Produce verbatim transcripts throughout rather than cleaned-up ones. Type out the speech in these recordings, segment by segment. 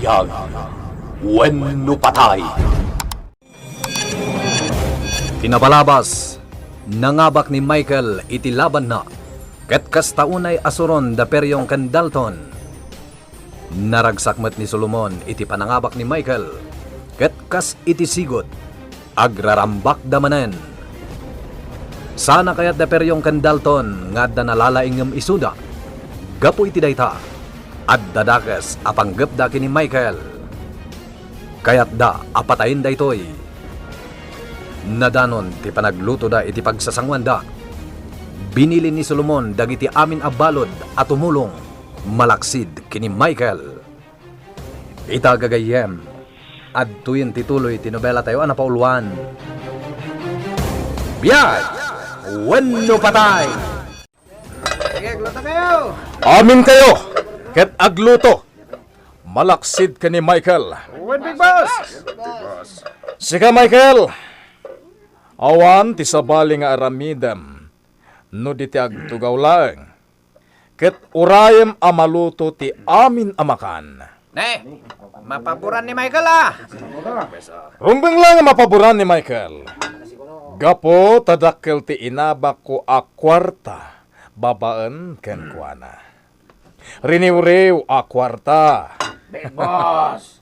Tag wenno patay. Kinapalabas, nangabak ni Michael iti labanna, ket kasta unay a suron da Periong ken Dalton. Naragsak met ni Solomon iti panangabak ni Michael, ket kas iti sigud, agrarambakda manen. Sana kayat da Periong ken Dalton nga adda nalalaingngem isuda. Gapu iti dayta, adda dakes a panggepda ken ni Michael. Kayatda a patayen daytoy. Nadanon ti panaglutoda iti pagsasangoanda. Binili ni Solomon dagiti amin a balud a tumulong malaksid ken ni Michael. Ita gagayyem, adtoyen ti tuloy ti nobelatayo a napauluan. Biag wenno patay! Sige, agluto kayo! Amin kayo, ket agluto. Malaksid ken ni Michael. Wen, Big Boss! Sika, Michael, awan ti sabali nga aramidem no di ti agtugaw laeng. Ket urayem a maluto ti amin a makan. Ne, mapaboran ni Michael, a. Rumbeng la nga mapaboran ni Michael. Gapu ta dakkel ti inabakko a kuarta babaen kenkuana. Riniwriw a kuarta. Big Boss!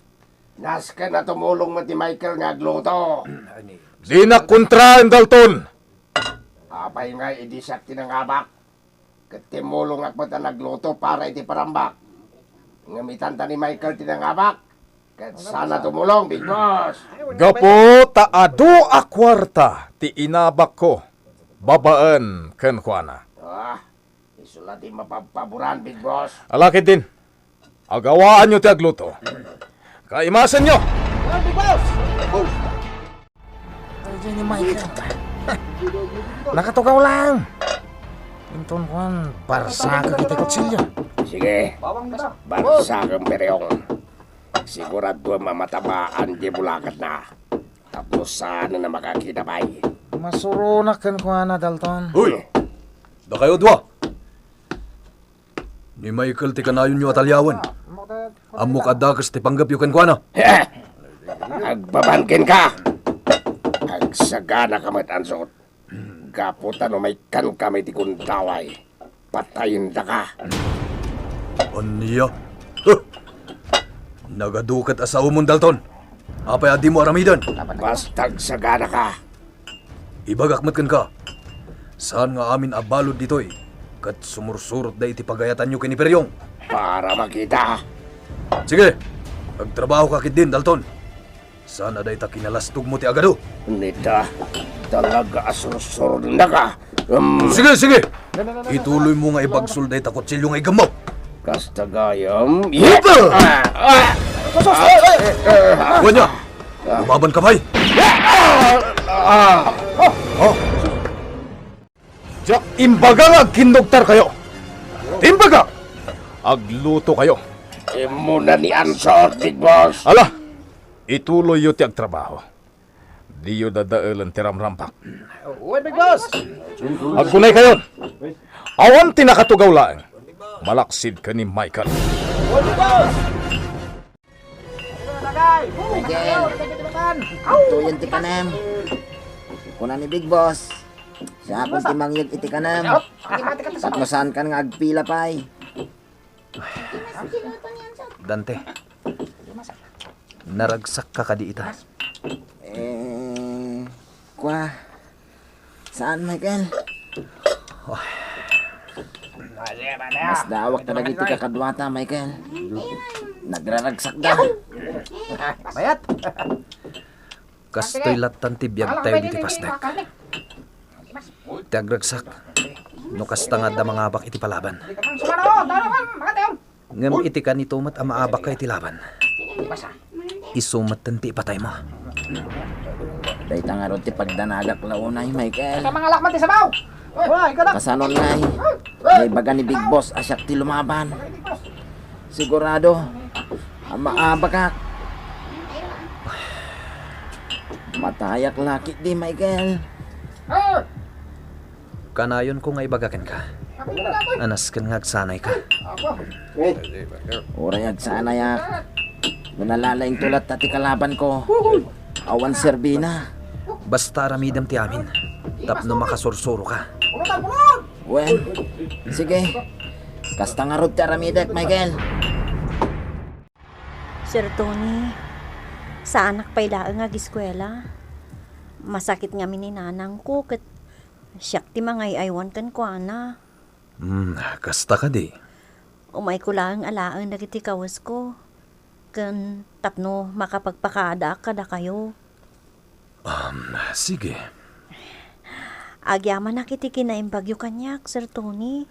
Nasken a tumulong met ni Michael nga agluto. Dinak kontraen, Dalton. Apay nga idi siak ti nangabak? Ket timmulongak met a nagluto para iti parambak. Ngem itanta ni Michael ti nangabak. Ket sana tumulong, Big Boss. Gapu ta adu a kuarta ti inabakko babaen kenkuana. Ah, isu la ti mapabpaboran, Big Boss. Ala ketdin, agawaanyo ti agluto. Kaimasenyo! Ay, Big Boss! Ay, ni Michael. Nakatugaw lang. Inton kuan, barsaken iti kutsilyo. Sige. Barsaken, Periong. Siguraduem a matabaan ti bulaketna. Tapno saan a makakita pay. Masuronak kenkuana, Dalton. Uy! Dakayo dua! Ni Michael ti kanayonyo a taliawen. Ammok a dakes ti panggepyo kenkuana. Agbaban kenka! Agsaganaka met, ansot. Gapu ta no maikkankami ti gundaway, patayendaka. Ania? Huh! Nagadu ket a saomon, Dalton. Apay a dimo aramiden? Basta agsaganaka. Ibagak met kenka, saan nga amin a balud ditoy ket sumursurotda iti pagayatanyo ken ni Periong. Para makita. Sige, agtrabahoka ketdin, Dalton. Saan a dayta kinalastogmo ti agadu. Nita, talaga a sursurotnaka. Um. Sige, sige. Ituloymo nga ibagsol dayta kutsilyo nga iggemmo. Kasta gayam. Ito! Ah, ah. Sus, sus, ay, ay, ay. Wania, lumabanka pay? Ah. Oh. Diak imbaga nga agkinnugtarkayo. Ti imbagak, aglutokayo. Immuna ni ansot, Big Boss. Ala, ituloyyo ti agtrabaho. Diyo dadaelen ti ramrambak. Wen, Big Boss! Agkunaykayon, awan ti nakatugaw laeng. Malaksid ken ni Michael. Wen, Big Boss! Michael, tuyen ti kanem. Kuna ni Big Boss, siakon ti mangyeg iti kanem. Tapno saankan nga agpila pay. Dante, naragsakka kadi ita? Eh, kua, saan, Michael? Masdaawak ta dagiti kakaduata, Michael. Nagraragsakda. Mayat! Kastoy lattan ti biagtayo ditoy pasnek. Ti agragsak, no kasta nga adda mangabak iti palaban. Ngem iti kanito met a maabakka iti laban, isu metten ti ipataymo. Dayta ngarud ti pagdanagak la unay, Michael. Kasanon ngay, naibaga ni Big Boss a siak ti lumaban. Sigurado a maabakak. Matayak la ketdi, Michael. Kanayonko nga ibaga kenka a nasken nga agsanayka. Uray agsanayak, No nalalaingto latta ti kalabanko, awan serbina. Basta aramidem ti amin tapno makasursuroka. Wen, sige. Kasta ngarud ti aramidek, Michael. Sir Tony, saanak pay laeng nga agiskuela. Masakit ngamin ni nanangko ket siak ti mangay-aywan kenkuana. Hmm, kasta kadi? Umayko laeng alaen dagiti kawesko ken tapno makapagpakaadaak kadakayo. Um, sige. Agyamanak iti kinaimbagyo kaniak, Sir Tony.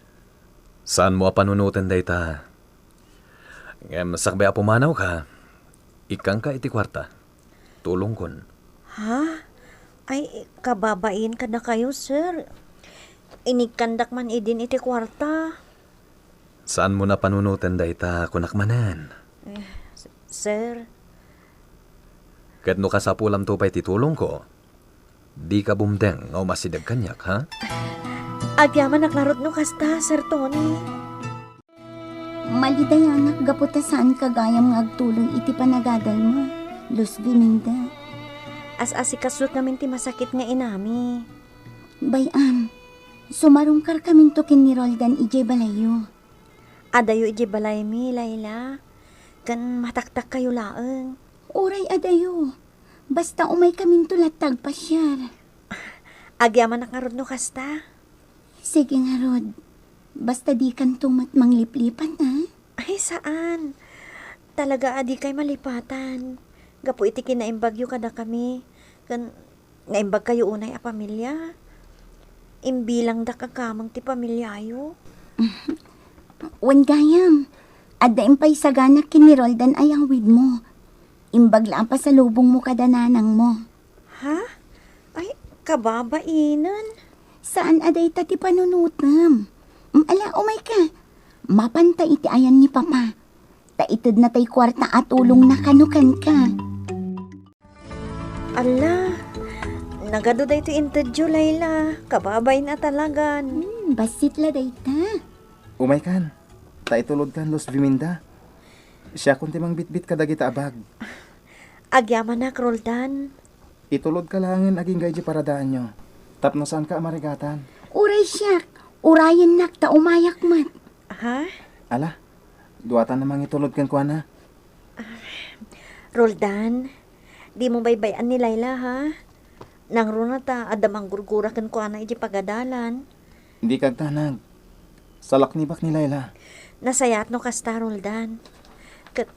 Saanmo a panunoten dayta. Ngem sakbay a pumanawka, ikkanka iti kuarta. Tulongkon. Ha? Ay, kababain kadakayo, sir. Inikkandak man idin iti kuarta. Saanmo a panunoten dayta, kunak manen. Eh, s-, sir. Ket no kasapulamto pay ti tulongko, dika bumdeng nga umasideg kaniak, ha? Agyamanak ngarud no kasta, Sir Tony. Malidayanak gapu ta saanka gayam nga agtuloy iti panagadalmo, Luz Viminda. As-asikasuek ngamin ti masakit nga inami. Bay-am, sumarungkarkaminto ken ni Roldan idiay balayyo. Adayo idiay balaymi, Laila. Ken mataktakkayo laeng. Uray adayo. Basta umaykaminto latta agpasiar. Agyamanak ngarud no kasta? Sige ngarud. Basta dikanto met mangliplipat, a? Ay, saan. Talaga a dikay malipatan. Gapu iti kinaimbagyo kadakami. Ken naimbagkayo unay a pamilya. Imbilangdak a kameng ti pamilyayo. Wen gayam, adda impay saganak ken ni Roldan a yawidmo. Imbag la a pasalubongmo kada nanangmo. Ha? Ay, kababainen. Saan a dayta ti panunotem. Mm, ala, umayka. Mapanta iti ayan ni Papa. Ta itedna tay kuarta a tulongna kano kenka. Ala, nagadu daytoy intedyo, Laila. Kababain a talagan. Hmm, bassit la dayta. Umaykan, ta itulodkan, Luz Viminda. Siakon ti mangbitbit kadagita a bag. Agyamanak, Roldan. Itulodka laengen agingga idiay paradaanyo. Tapno saanka a marigatan. Uray siak, urayennak ta umayak met. Ha? Ala, duatan a mangitulod kenkuana. Roldan, dimo baybay-an ni Laila, ha? Nangruna ta adda manggurgura kenkuana idiay pagadalan. Dika agdanag. Salaknibak ni Laila. Nasayaat no kasta, Roldan. Ket,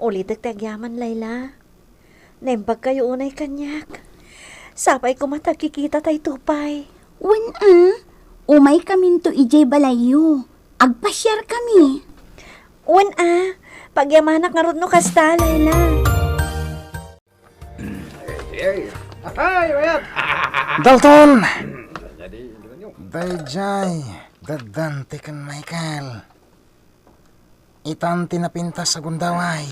ulitek ti agyaman, Laila. Naimbagkayo unay kaniak. Sapay koma ta agkikita tayto pay. Wen a, umaykaminto idiay balayyo. Agpasiarkami. Wen a, pagyamanak ngarud no kasta, Laila. Ay, mayat! Dalton! Daydiay, da Dante ken Michael. Itan ti napintas a gundaway.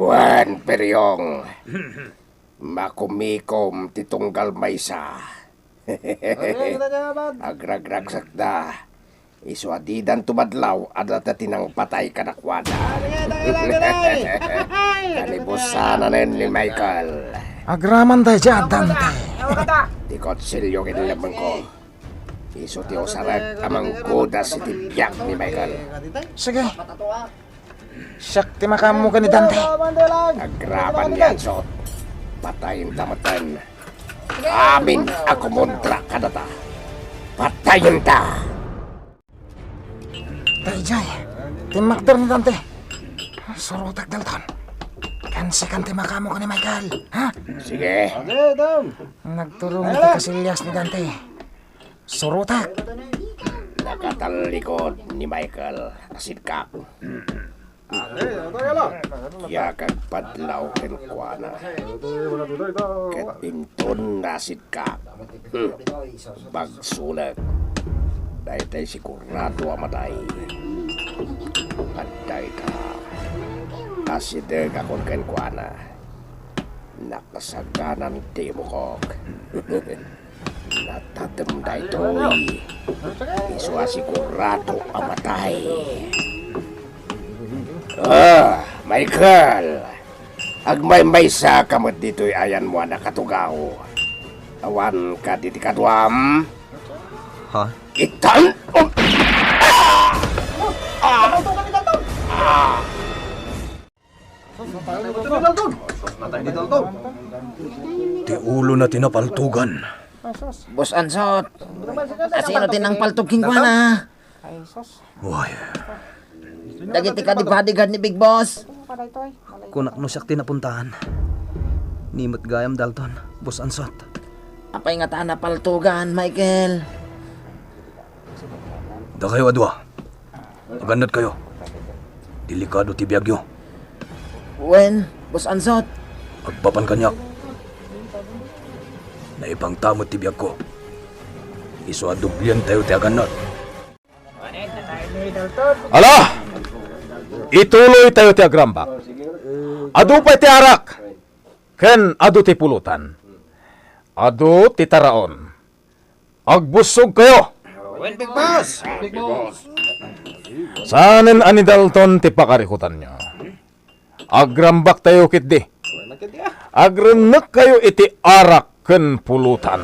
Wen, Periong. Makumikom ti tunggal maysa. Agragragsakda. Isu a didanto madlaw, adda ti nangpatay kadakuada. Kalibusanan ni Michael. Agraman daydiay, Dante. Ti kutsilio ken lemmengko. Isu ti usarek a manggudas iti biag ni Michael. Sige. Siak ti makaammo ken ni Dante. Agraman ni Anso. Patayenta metten. Amin a kumontra kadata. Patayenta. Daydiay, timmakder ni Dante. Surotek, Dalton. Ken sikan ti makaammo ken ni Michael, ha? Sige. Nagturong iti kasillas ni Dante. Surotek. Nakatallikod ni Michael a siddek. Diak agpadlaw kenkuana. Ket inton nasiddek, hmm, bagsolek. Daytay sigurado a matay. Adda ita. Asidegakon kenkuana. Nakasaganan ti imukok. Natadem daytoy. Isu a sigurado a matay. Ah, Michael, agmaymaysa ka met ditoy ayanmo a nakatugaw. Awan kadi ti kaduam? Ha? Itan? Ti ulo na ti napaltugan. Boss Ansot, asino ti nangpaltog kenkuana? Way. Dagiti kadi bodyguard ni Big Boss. Kunak no siak ti napuntahan. Ni met gayam, Dalton, Boss Ansot. Apay ngata a napaltugan, Michael? Dakayo a dua. Agannadkayo. Delikado ti biagyo. Wen, Boss Ansot. Agpapan kaniak. Naipangta met ti biagko. Isu a dublientayo ti agannad. Ala! Ituloytayo ti agrambak. Adu pay ti arak, ken adu ti pulutan. Adu ti taraon. Agbussogkayo. Wen, Big Boss. Saanen a ni Dalton ti pakarikutanyo. Agrambaktayo ketdi. Agrennekkayo iti arak ken pulutan.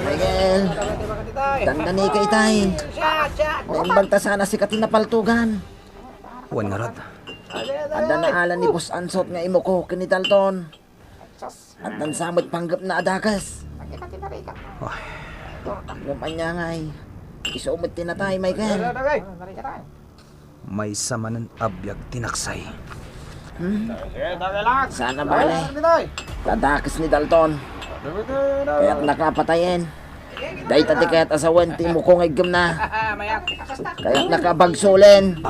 Michael, dandanika itay. Naimbag ta sana sika ti napaltugan. Wen ngarud. Adda naala ni Boss Ansot nga imuko ken ni Dalton. Addan sa met panggepna a dakes. Ay. Ngem ania ngay, isu met ti natay, Michael. Maysa manen a biag ti naksay. Hmm? Sana bale. Tadakes ni Dalton. Kayatnaka patayen. Dayta ti kayat a sawen ti imuko nga iggemna. Kayatnaka bagsolen.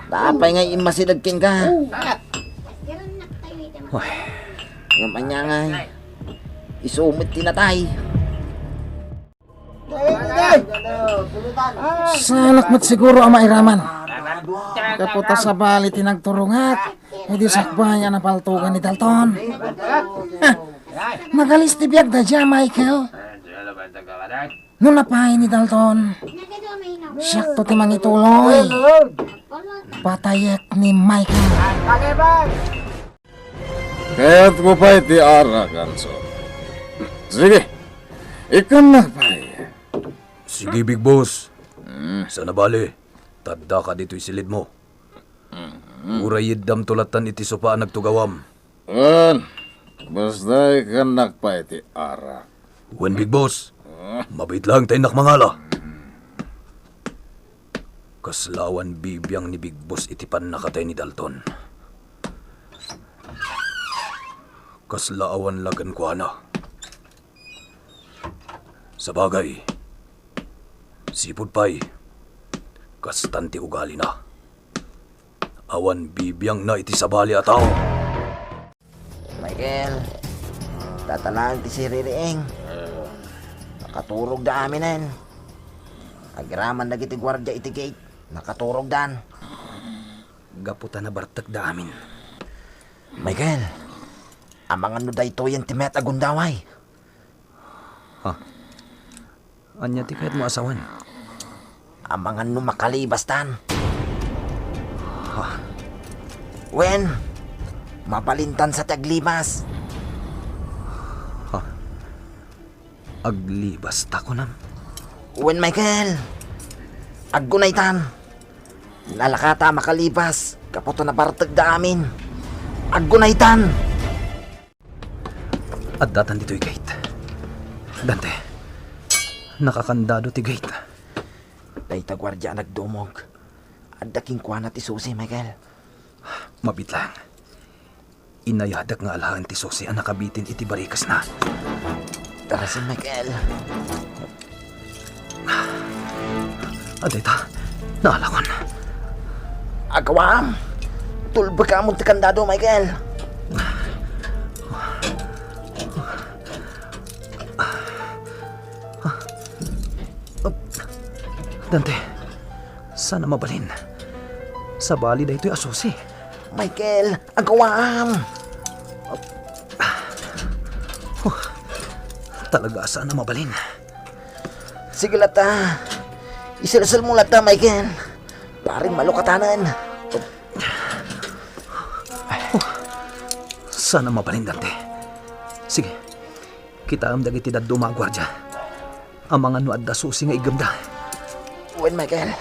Apay nga immasideg kenka. Ay. Ngem ania ngay, isu met ti natay. Saanak met siguro a mairaman. Gapu ta sabali ti nagturungat, idi sakbay a napaltugan ni Dalton. Ha, nagalis ti biag daydiay, Michael. No napay ni Dalton, siakto ti mangituloy. Patayek ni Michael. Kayatko pay ti arak, Ansot. Sige, ikkannak pay. Sige, Big Boss. Hmm. Sana bale, ta addaka ditoy silidmo. Hmm. Uray yeddamto lattan iti sopa a nagtugawam. Wen, basta ikkannak pay ti arak. Wen, Big Boss. Ah. Mabiit laeng ta innak mangala. Kasla awan bibiang ni Big Boss iti pannakatay ni Dalton. Kasla awan la kenkuana. Sabagay, sipud pay, kastan ti ugalina. Awan bibiangna iti sabali a tao. Michael, data laeng ti siririing. Nakaturogda aminen. Agraman dagiti guardia iti gate, nakaturogdan. Gapu ta nabartekda amin. Michael, amangan no daytoyen ti mayat a gundaway. Ha? Ania ti kayatmo a sawen? Amangan no makalibastan. Ha? Wen, mabalintan sa ti aglibas. Ha? Aglibasta, kunam? Wen, Michael, aggunaytan. Nalakata a makalibas gapu ta nabartekda amin. Aggunaytan! Addatan ditoy gate. Dante, nakakandado ti gate. Dayta guardia a nagdumog. Adda kenkuana ti susi, Michael. Mabiit laeng. Inayadak nga alaen ti susi a nakabitin iti barikesna. Tarasen, Michael. Adayta, naalakon. Agawam! Tulbekam ti kandado, Michael. Dante, saan a mabalin? Sabali daytoy a susi. Michael, agawam! Huh, talaga saan a mabalin. Sige latta. Iselselmo latta, Michael. Paring malukatanen. Saan a mabalin, Dante? Sige, kitaem dagiti dadduma a guardia. Amangan no adda susi nga iggemda. Wen, Michael.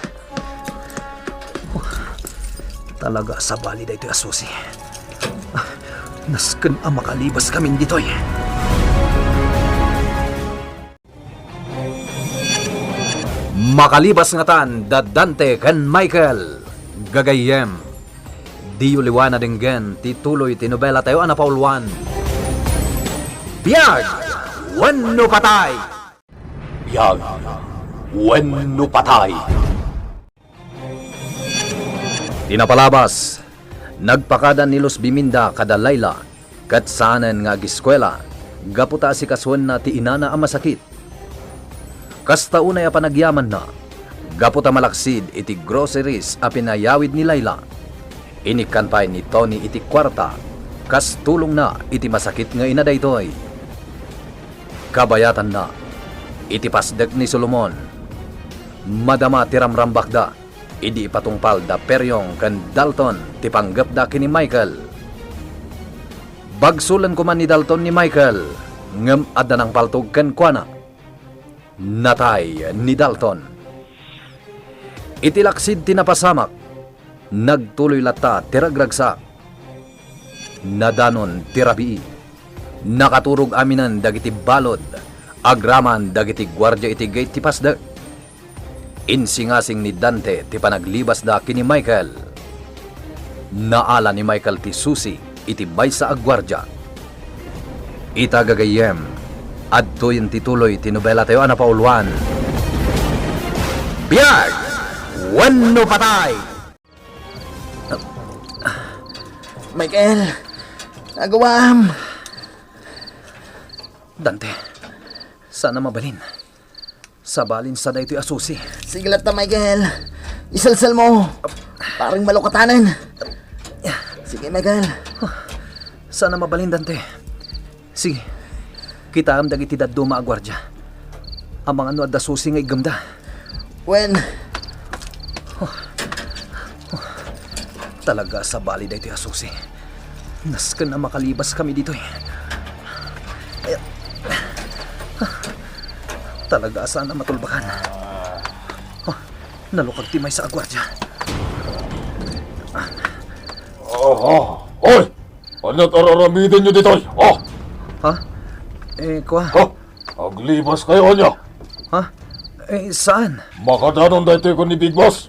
Talaga a sabali daytoy a susi. Ah, nasken a makalibas kamin ditoy. Makalibas ngatan da Dante ken Michael, gagayyem. Diyo liwan a denggen ti tuloy ti nobela tayo a napauluan. Biag wenno patay! Biag wenno patay! Ti napalabas, nagpakada ni Luz Biminda kada Laila, ket saanen nga agiskuela, gapu ta asikasuenna ti inana a masakit. Kasta unay a panagyamanna, gapu ta malaksid iti groceries a pinayawid ni Laila, inikkan pay ni Tony iti kuarta, kas tulongna iti masakit nga ina daytoy. Kabayatanna, iti pasdek ni Solomon, madama ti ramrambakda idi ipatungpal da Periong ken Dalton ti panggepda ken ni Michael. Bagsolen koma ni Dalton ni Michael, ngem adda nangpaltog kenkuana. Natay ni Dalton. Iti laksid ti napasamak, nagtuloy latta ti ragragsak. Nadanon ti rabii. Nakaturog aminen dagiti balud agraman dagiti guardia iti gate ti pasdek. Insingasing ni Dante ti panaglibasda ken ni Michael. Naala ni Michael ti susi iti maysa a guardia. Ita gagayyem, adtoyen ti tuloy ti nobelatayo a napauluan. Biag wenno patay! Michael, agawaam. Dante, saan a mabalin. Sabalin sa daytoy a susi. Sige latta, Michael. Isalsal mo. Parang malukatanen. Sige, Michael. Saan a mabalin, Dante. Sige. Kitaem dagiti dadduma a guardia. Amangan no adda susi nga iggemda. Wen. Talaga a sabali daytoy a susi. Nasken a makalibas kami ditoy. Talaga a saan a matulbakan. Nalukag ti maysa a guardia. Aha. Oy! Ania't ar-aramidenyo ditoy? Oh! Ha? Eh, kua? Ha? Aglibas kayo, ania? Ha? Eh, saan? Makadanon daytoy ken ni Big Boss.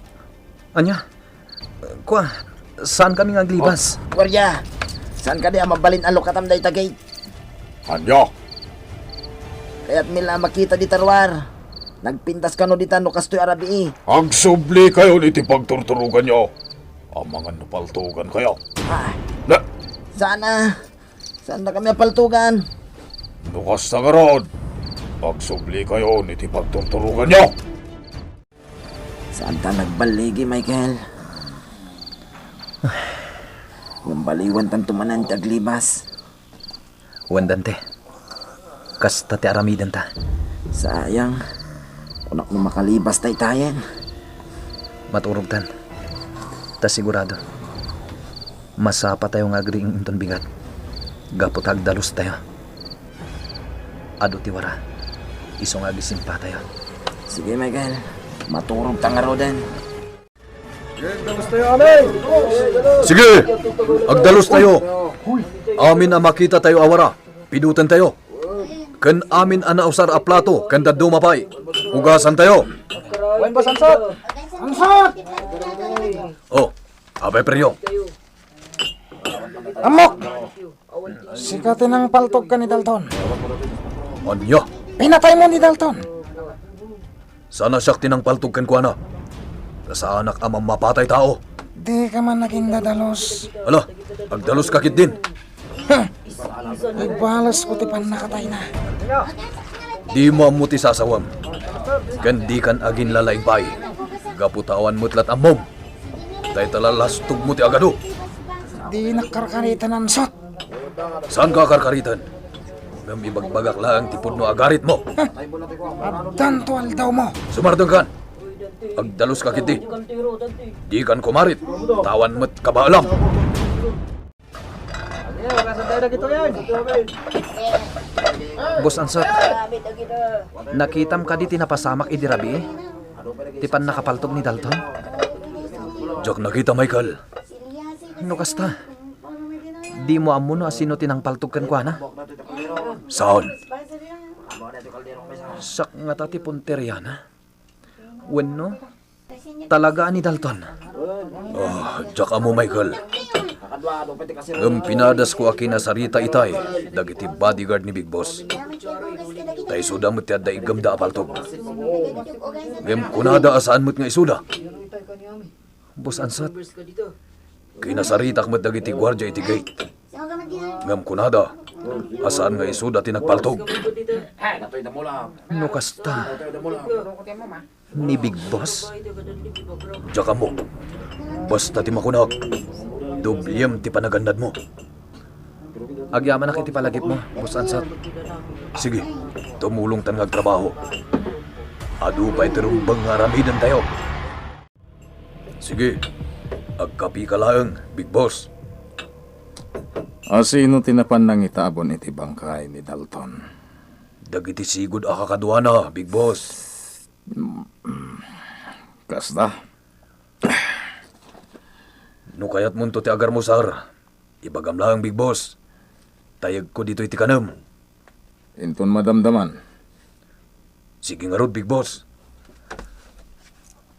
Ania? Kua, saan kami nga aglibas? Oh, guardia, saan kadi a mabalin a lukatam dayta gate? Ania? Kayatmi la a makita dita ruar. Nagpintas kano dita no kastoy a rabii. Agsubli kayon iti pagturturoganyo. Amangan no paltugan kayo. Ah. Na! Sana. Saanna kami a paltugan. No kasta ngarud, agsubli kayon iti pagturturoganyo. Saanta nagballigi, Michael. Ngem baliwantanto manen ti aglibas. Wen, Dante, kasta ti aramidenta. Sayang. Kunak no makalibas daytayen. Maturogtan. Ta sigurado. Masapatayo nga agriing inton bigat. Gapu ta agdalustayo. Adu ti wara. Isu nga agisimpatayo. Sige, Michael. Maturogta ngaruden. Sige! Agdalustayo! Amin a makitatayo a wara, pidutentayo. Ken amin a nausar a plato ken dadduma pay, hugasantayo. Wen ba, sansot? Sansot! Oh, apay, Periong? Ammok! Sika ti nangpaltog ken ni Dalton. Ania? Pinataymo ni Dalton. Saan a siak ti nangpaltog kenkuana? Ta saanak a mammapatay tao. Dika man agindadalus. Ala, agdaluska ketdin. Huh! Igbalesko ti pannakatayna. Dimo ammo ti sasawem. Ken dikan aginlalaing pay. Gapu ta awan met la't ammom. Dayta la lastogmo ti agadu. Dinak karkariten, ansot. Saanka a karkariten? Ngem ibagbagak laeng ti pudno a garitmo. Huh! Addanto aldawmo. Sumardengkan. Agdaluska ketdi. Dikan kumarit, ta awan met kabaelam. Boss Ansat, nakitam kadi ti napasamak idi rabii? Ti pannakapaltog ni Dalton? Diak nakita, Michael. No kasta, dimo ammo no asino ti nangpaltog kenkuana? Saan? Siak ngata ti punteriana. Wenno, talaga a ni Dalton? Ah, diak ammo, Michael. Ngem pinadasko a kinasarita itay dagiti bodyguard ni Big Boss. Ta isuda met ti adda iggemda a paltog. Ngem kunada a saan met nga isuda. Boss Ansat, kinasaritak met dagiti guardia iti gate. Ngem kunada a saan nga isuda ti nagpaltog. No kasta, ni Big Boss? Diak ammo. Basta ti makunak, dobliem ti panagannadmo. Agyamanak iti palagipmo, Boss Ansat. Sige, tumulongtan nga agtrabaho. Adu pay ti rumbeng nga aramidentayo. Sige, agkapika laeng, Big Boss. Asino ti napan nangitabon iti bangkay ni Dalton? Dagiti sigud a kakaduana, Big Boss. Kasta? No kayatmonto ti agarmusar, ibagam laeng, Big Boss. Tayegko ditoy ti kanem. Inton madamdaman. Sige ngarud, Big Boss.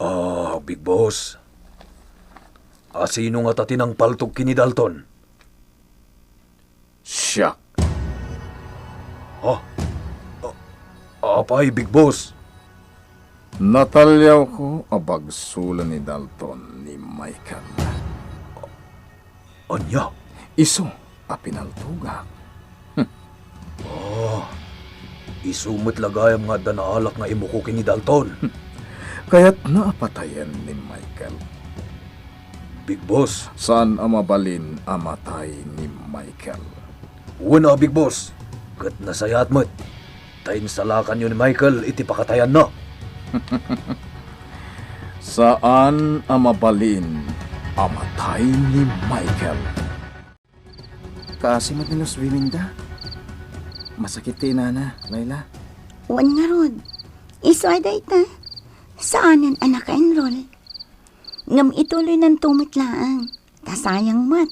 Ah, Big Boss. Asino ngata ti nangpaltog ken ni Dalton? Siak. Ha? A-, apay, Big Boss? Nataliawko a bagsolen ni Dalton ni Michael. Ania? Isu a pinaltogak. Ah, isu met la gayam nga adda naalak nga imuko ken ni Dalton. Kayatna a patayen ni Michael. Big Boss. Saan a mabalin a matay ni Michael. Wen a, Big Boss. Ket nasayaat met. Ta insalakanyo ni Michael iti pakatayanna. Saan a mabalin a matay ni Michael. Kaasi met ni Luz Viminda. Masakit ti inana, Laila. Wen ngarud, isu a dayta, saanen a naka-enroll. Ngem ituloynanto met laeng, ta sayang met.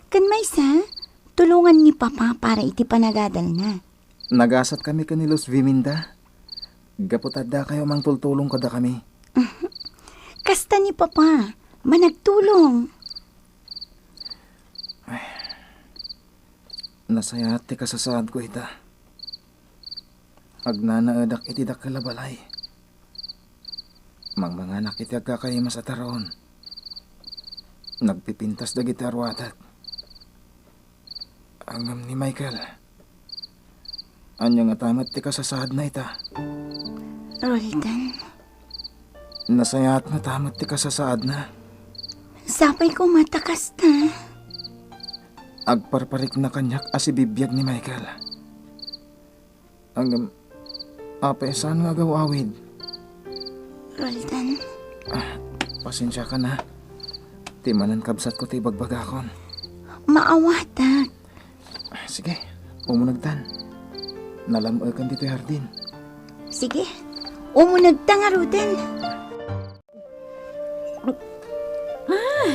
Ken maysa, tulongan ni Papa para iti panagadalna. Nagasatkami ken ni Luz Viminda. Gapu ta addakayo a mangtultulong kadakami. Kasta ni Papa, managtulong. Nasayaat ti kasasaadko ita. Agnanaedak iti dakkel a balay. Mangmanganak iti agkakaimas a taraon. Nagpipintas dagiti aruatak. Ngem ni Michael, ania ngata met ti kasasaadna ita? Roldan. Nasayaat ngata met ti kasasaadna? Sapay koma ta kasta. Agparparikna kaniak a sibibiag ni Michael. Ngem, apay saan nga agaw-awid? Roldan. Ah, pasensiakan a. Ti manen kabsatko ti ibagbagakon. Maawatak. Ah, sige, umunegtan. Nalam-ekan ditoy hardin. Sige, umunegta ngaruden. Ah.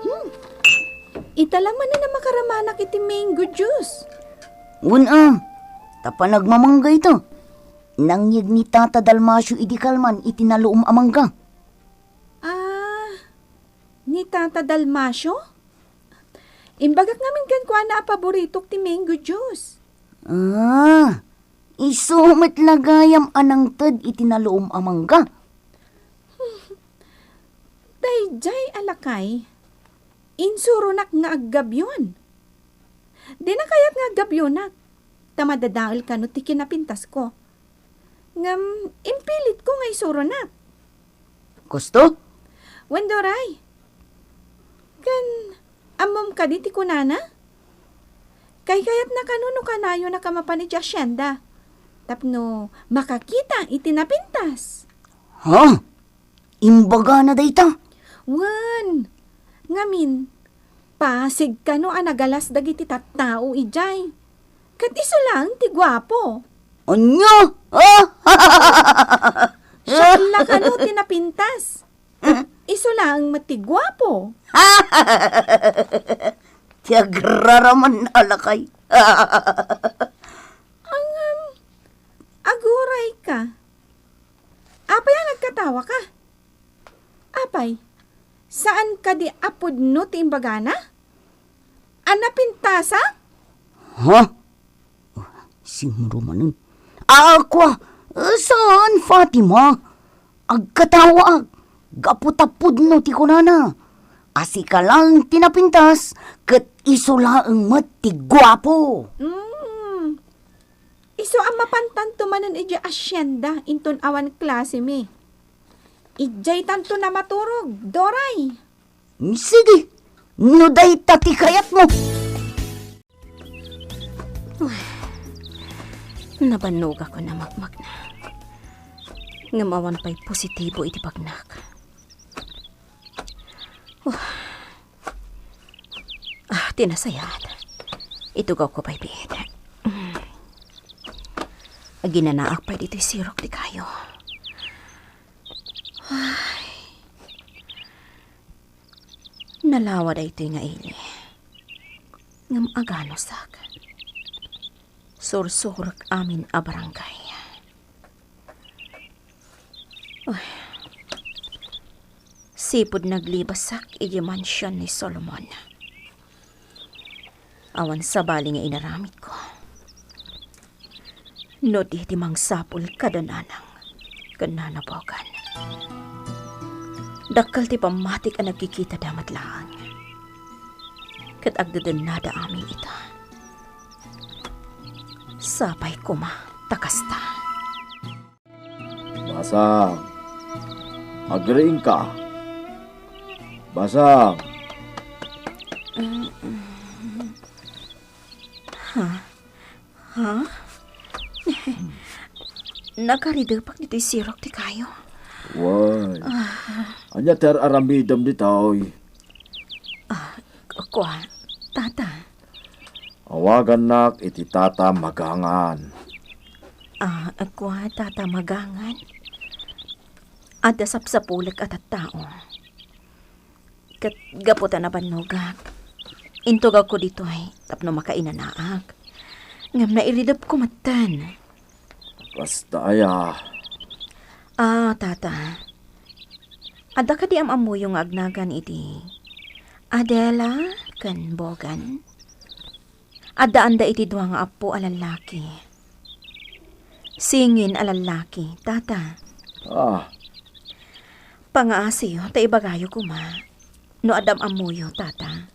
Hmm. Ita la manen a makaramanak iti mango juice. Wen a, ta panagmamangga ita. Nangyeg ni Tata Dalmacio idi kalman iti naluom a mangga. Ah, ni Tata Dalmacio? Imbagak ngamin kenkuana a paboritok ti mango juice. Ah, isu met la gayam a nangted iti naluom a mangga. Daydiay a lakay, insuronak nga aggabion. Dina kayat nga aggabiunak, ta madadael kano ti kinapintasko. Ngem impilitko nga isuronak. Kusto? Wen, Doray. Ken ammom kadi ti kunana? Kaykayatna kano no kanayonak a mapan iti asienda tapno makakita iti napintas? Ha? Imbagana dayta? Wen, ngamin, pasig kano a nagalas dagiti tattao idiay. Ket isu laeng ti guapo. Ania? Ha? Siak la kano ti napintas. Ket isu laeng met ti guapo. Ti agraraman a lakay. Ngem, aguray ka. Apay a nagkatawa ka? Apay, saan kadi a pudno ti imbagana? A napintasak? Ha? Simmurot manen. Ah, kua, saan, Fatima? Agkatawaak, gapu ta pudno ti kunana. A sika laeng ti napintas, ket isu laeng met ti guapo. Mm. Isu a mapantanto manen idiay asienda inton awan klasemi. Idiay tanto na maturog, Doray. Sige, no dayta ti kayatmo. Nabannogakon a makmakna. Ngem awan pay positibo iti bagnak. Oh. Ah, ti nasayaat. Itugawko pay biit. Mm. Aginanaak pay ditoy sirok ti kayo. Ay. Nalawa daytoy nga ili. Ngem aganusak. Sursurek amin a barangay. Uy. Sipud naglibasak iti mansion ni Solomon. Awan sabali nga inaramidko. No di ti mangsapul kada nanang ken nana Bogan. Dakkel ti pammatik a nagkikitada met laeng. Ket agdedennada amin ita. Sapay koma ta kasta. Basang, agriingka. Basang. Ha? Ha? Nakaridepak ditoy sirok ti kayo. Wen. Ah. Ania ti ar-aramidem ditoy? Ah, kua, tata. Awagannak iti tata magangan. Ah, kua, tata magangan. Adda sapsapulek a tattao. Ket gapu ta nabannogak, intugawko ditoy tapno makainanaak. Ngem nairidepko metten. Kasta aya? Ah, tata. Adda kadi am-ammoyo nga agnagan iti Adela ken Bogan? Addaanda iti dua nga appo a lallaki. Singin a lallaki, tata. Ah. Pangaasiyo ta ibagayo koma no adda am-ammoyo, tata.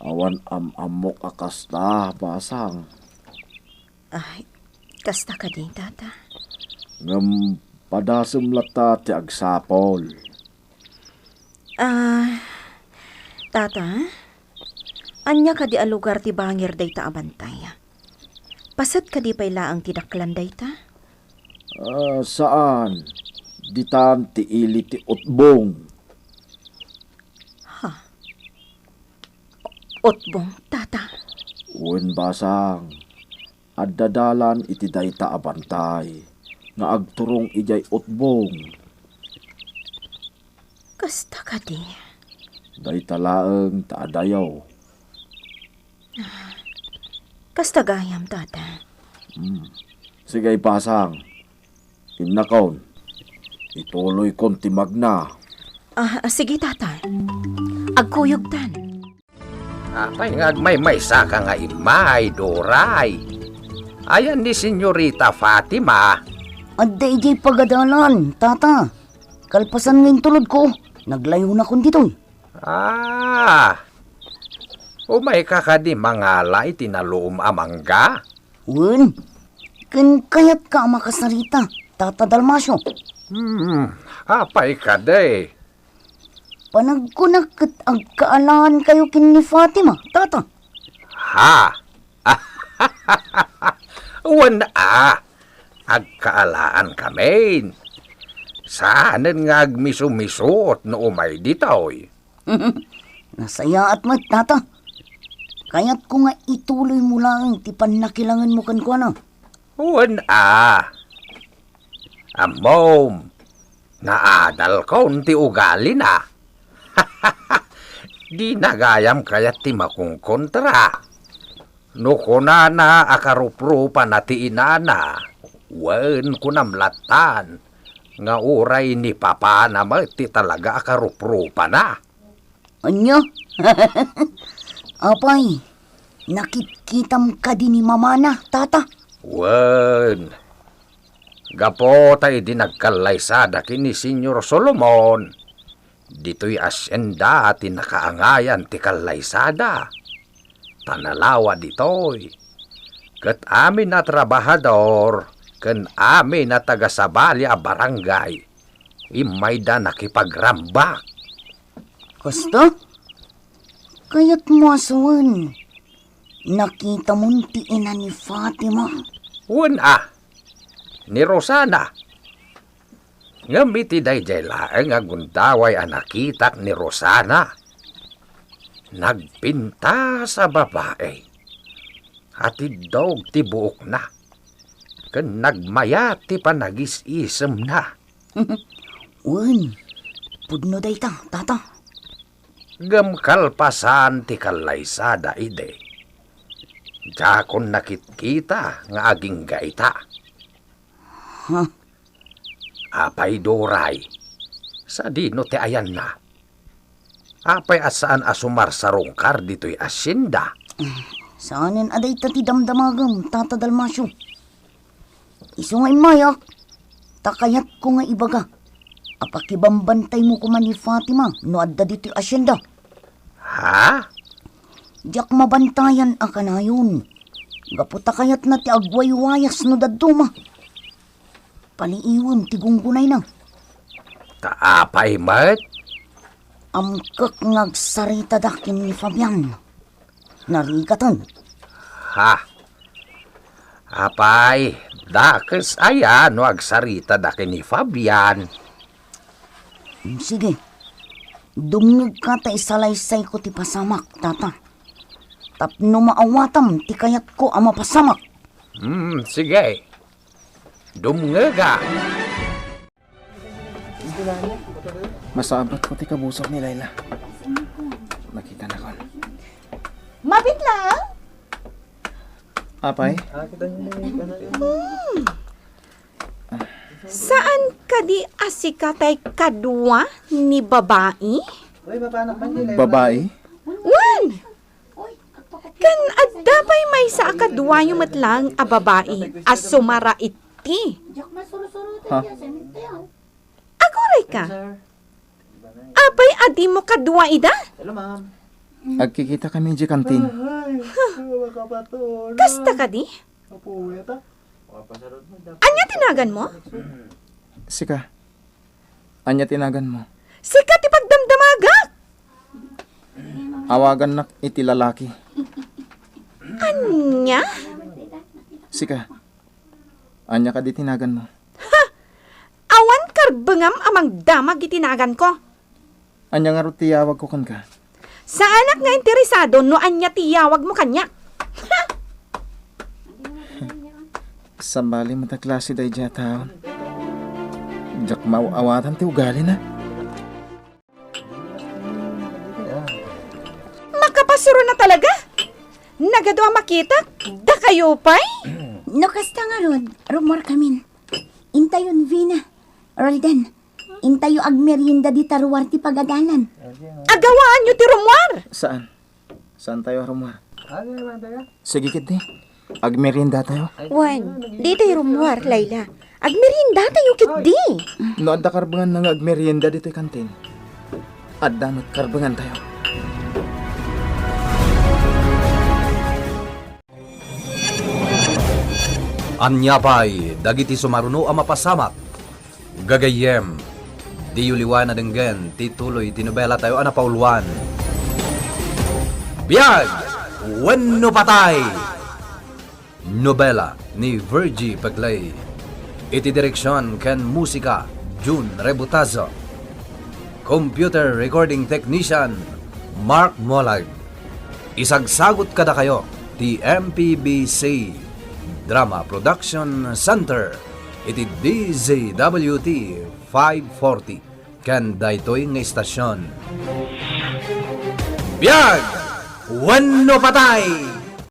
Awan am-ammok a kasta, Basang. Ay, kasta kadi, tata? Ngem padasem latta ti agsapul. Ah, tata, ania kadi a lugar ti bangir dayta a bantay? Paset kadi pay laeng ti daklan dayta? Ah, saan. Ditan ti ili ti utbong. Ha? Utbong, tata? Wen, Basang. Adda dalan iti dayta a bantay nga agturong idiay utbong. Kasta kadi? Dayta laeng ta adayo. Ah, kasta gayam, tata. Hmm. Sige, Basang. Innakon. Ituloykon ti magna. Ah, ah, sige, tata. Agkuyogtan. Apay nga agmaymaysaka nga immay, Doray? Ayan ni Senyorita Fatima? Adda idiay pagadalan, tata. Kalpasan nga intulodko, naglayonakon ditoy. Ah, umayka kadi mangala iti naluom a mangga? Wen, ken kayatka a makasarita, Tata Dalmacio. Hmm, apay kadi? Panagkunak ket agkaalaankayo ken ni Fatima, Tata. Ha? Wen a, agkaalaankami. Saanen nga agmiso-misuot no umay ditoy. Nasayaat met, Tata. Kayatko nga ituloymo laeng ti pannakilangenmo kenkuana. Wen a. Ammom, naadalkon ti ugalina. Dina gayam kayat ti makungkontra. No kunana a karuprupana ti inana, wen kunam lattan nga uray ni papana met ti talaga a karuprupana. Ania? Apay, nakitkitam kadi ni mamana, Tata? Wen, gapu ta idi nagkallaysada ken ni Señor Solomon, ditoy asienda ti nakaangayan ti kallaysada. Ta nalawa ditoy, ket amin a trabahador ken amin a tagasabali a barangay, immayda nakipagrambak. Kasta? Kayatmo a sawen, nakitamon ti ina ni Fatima? Wen a, ni Rosana. Ngem iti daydiay laeng a gundaway a nakitak ni Rosana, nagpintas a babai a tiddog ti buokna ken nagmayat ti panagis-isemna. Wen, pudno dayta, Tata. Ngem kalpasan ti kallaysada idi, diakon nakitkita nga agingga ita. Ha? Apay, Doray, sadino ti ayanna? Apay a saan a sumarsarungkar ditoy asienda? Saanen a dayta ti damdamagem, Tata Dalmacio. Isu nga immayak, ta kayatko nga ibaga a pakibambantaymo koma ni Fatima no adda ditoy asienda. Ha? Diak mabantayan a kanayon. Gapu ta kayatna ti agwaywayas no dadduma. Paliiwem ti gunggunayna. Ta apay met? Amkek nga agsaritada ken ni Fabian. Narigaten. Ha? Apay, dakes aya no agsaritada ken ni Fabian? Mm, sige. Dumngegka ta isalaysayko ti pasamak, Tata. Tapno maawatam ti kayatko a mapasamak. Hmm, sige. Dumngega. Masabatko ti kabusor ni Laila. Nakitanakon. Mabit lang? Apay? Hmm. Saan kadi a sika tay kadua ni babai? Babai? Wen! Ken adda pay maysa a kaduayo met laeng a babai a sumara iti. Ha? Aguray ka. Apay a dimo kadua ida? Agkikita kami idiay kantin. Kasta kadi? Ania ti naganmo? Sika. Ania ti naganmo? Sika ti pagdamdamagak! Awagannak iti lalaki. Ania? Sika. Ania kadi ti naganmo? Ha! Awan karbengam a mangdamag iti naganko. Ania ngarud ti yawagko kenka? Saanak nga interesado no ania ti yawagmo kaniak. Ha! Sabali met a klase daydiay a taon. Diak maaw-awatan ti ugalina. Makapasuron a talaga? Nagadu a makitak, dakayo pay? No kasta ngarud, rummuarkamin. Intayon vina, Roldan. Intayo agmerienda dita ruar ti pagadalan. Agawaanyo ti rummuar! Saan? Saantayo a rummuar? Sige ketdi. Agmeriendatayo. Wen, ditoy rummuar, Laila. Agmeriendatayo ketdi. No adda karbenganna nga agmerienda ditoy kantin, adda met karbengantayo. Ania pay dagiti sumaruno a mapasamak? Gagayyem, diyo liwan a denggen ti tuloy ti nobelatayo a napauluan, Biag wenno Patay! Nobela ni Virgie Peclay. Iti direksion ken musika, Jun Rebutazo. Computer Recording Technician, Mark Molag. Isagsagut kadakayo ti M P B C Drama Production Center iti D Z W T five forty ken daytoy nga istasyon. Biag wenno patay!